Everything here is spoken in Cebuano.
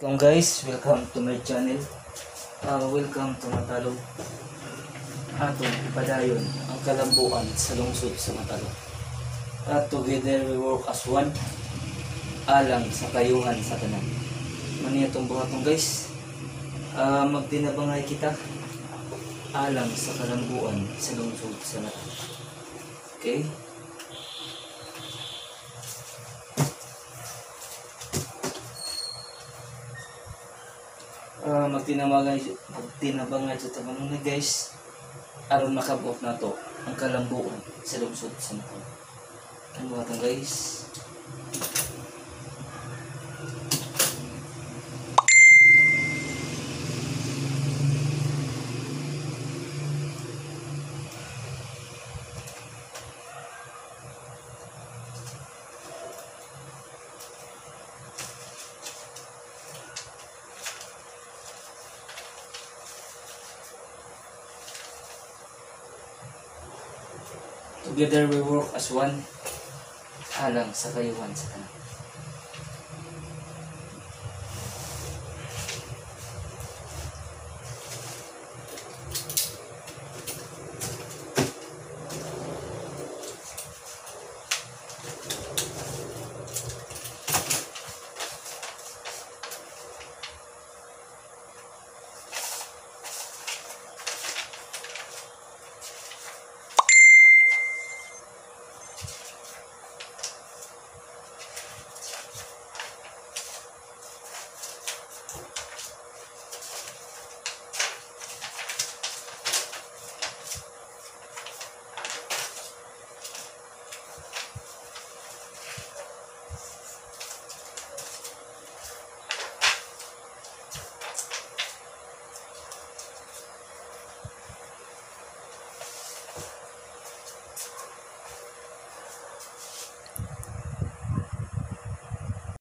Welcome guys, welcome to my channel. Welcome to Matalom. Atong ipadayon ang kalambuan sa lungsod sa Matalom. At together we work as one alang sa kayuhan sa tanan. Mani atong buhaton, guys. Magtinabangay kita alang sa kalambuan sa lungsod sa Matalom. Okay? Magtinabangay sa tabangan, guys, aron makabuot nato ang kalambuan sa lungsod sa Matalom. Ang buhaton, guys. Together we work as one alang sa kayuhan sa tanan.